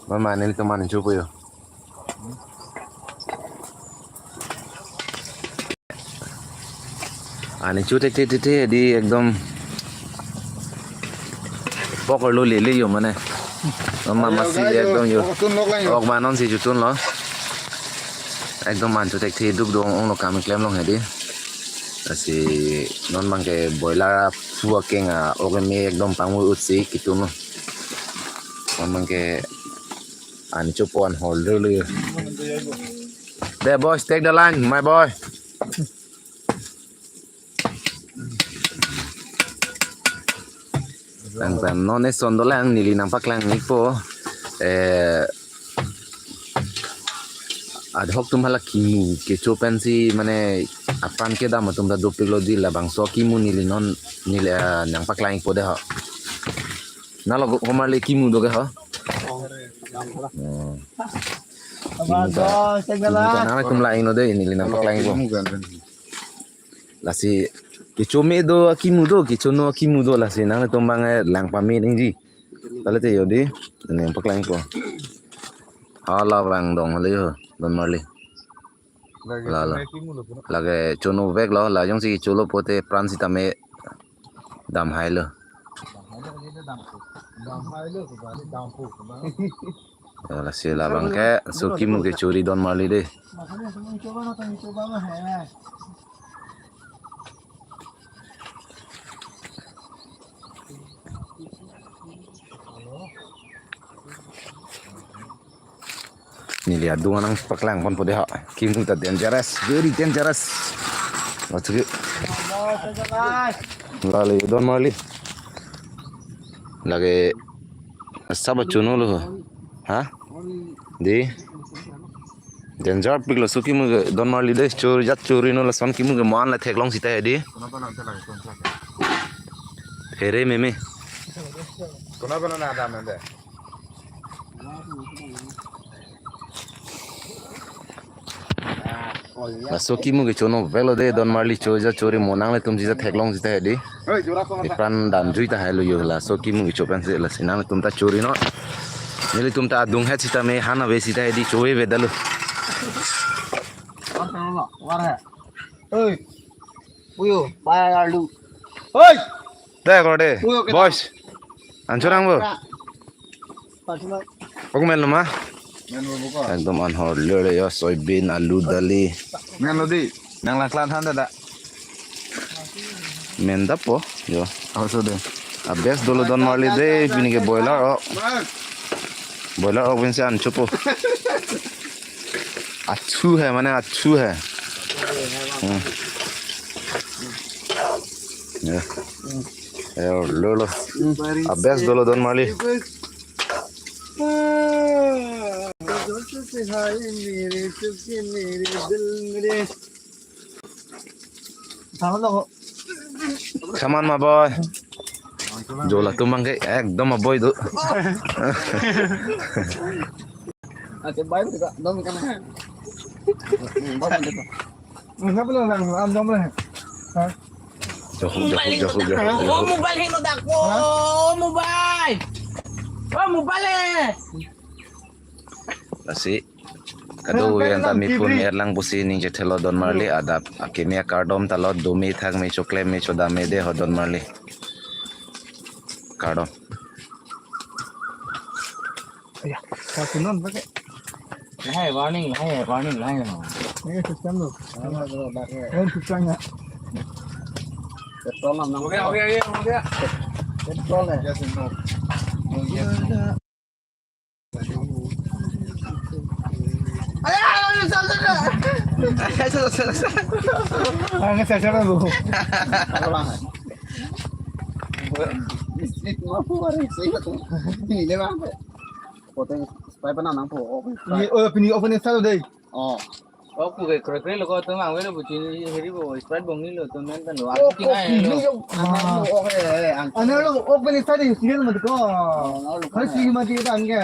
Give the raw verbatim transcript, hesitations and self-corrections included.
Mama, nelitum an chopo yo. An chothekthe thekthe di ekdom pok arlo lele yo mane. Mama, masi ekdom yo. Pok tunlok lang yo. Pok ba non si chotunlo. Ekdom an chothekthe duk do-onglo, kam klemlong hedi. Lasi non abangke boiler aphu akeng a-ok eme ekdom pangmu utsi kitunlo. Non abangke an chopo, an holder lo. There, boys, take the line, my boy. Tangtan non eson dolang, neli nangpaklang-ikpo. Eh, ahok atum hala kimu kecho pensi mane apran kedam atum ta dopiklo di, labangso kimu neli non neli, eh, nangpaklang-ikpo dei ho. Nalo komarli kimu do ke ho? Oh. Kimu ta, kimu ta nangtum la-iknon dei, neli nangpaklang-ikpo. Lasi kecho me do akimu do, kechono akimu do, lasi nangtum abang, eh, lang pame nangji. Tale te yo dei, nangpaklang-ikpo. Hala abang dong hale yo, don marli. La la. Lake chonveklo, la jongsi cholo pote pran sitame damhailo. Ya, lasi labangke so kimu kechori don marli dei. Neli adung nangpaklangponpo dei ha. Kimu ta dangerous, very dangerous. Masuki. Lale don marli. Lake saba chonolo. Ha? Dei. Danger piklo so kimu ke don marli dei, chor jat chori no, lason kimu ke mo-an la theklong sita hedi. Phere meme. Kona kona na adam nande. Laso kimu kechonveklo dei don marli, chor jat chori, mo nanglitum sita theklong sita hedi. Ipran damjui tahai lo yo, laso kimu kecho pensi lasi nangtum ta chorinon. Nelitum ta adung het sitame han ave sita hedi, chove-ve dalo. Oi. Puyo, bayar lu. Oi. Dei, kor dei. Puyo, kita. Boys. An chorangpo. Nah. Pas lo. Pok men lo ma? Men lo buka. Ekdom an holder yo, soybean, alu, dali. Men lo dei. Nang langklan han da da. Men dapo yo. Aso dei. A best dolo don marli dei, pini ke boiler ok. Boiler ok pensi an chopo. Achu hai, mane achu hai. Hmm. Ya. Ya, lo lo. A best dolo don marli. Saman ma boy. Jo latum abangke ekdom aboy do. Ate baik juga, dong kan. Baik juga. Ngapa lo nang am dong le? Ha? Jauh, jauh, jauh, jauh, jauh. Oh, mobile heno dak. Oh, mobile. Oh, mobile eh. Lasi kadokave anta mipun erlang pusi ning chethelo don marli adap. Akimi akardom talo, dome thakme, chokleme chodame dei ho don marli. Kardom. Aya, satu non pakai. Lahai warning, lahai warning, lahai. Ini system tu. Oh, system ya. Petrol nam nam. Ho gaya, ho gaya, ho gaya. Petrol ya. Yes, no. No, yes, no. Ang sa sa lo. Ako lang. Ini, ini, ini, ini, ini, ini, ini, Sprite pa nang nangpo. Pini, oh, pini opening start dei. Oh. Oh, pu ke krekre lo ko to mang velo bu chini heri bo Sprite bong ni lo to men tan lo. Oh, ko pini yo. Ang nangpo, oh, eh, eh, ang. Ano lo opening start dei, sini lo mati ko. Oh, lo. Hari sini mati ko ang ke.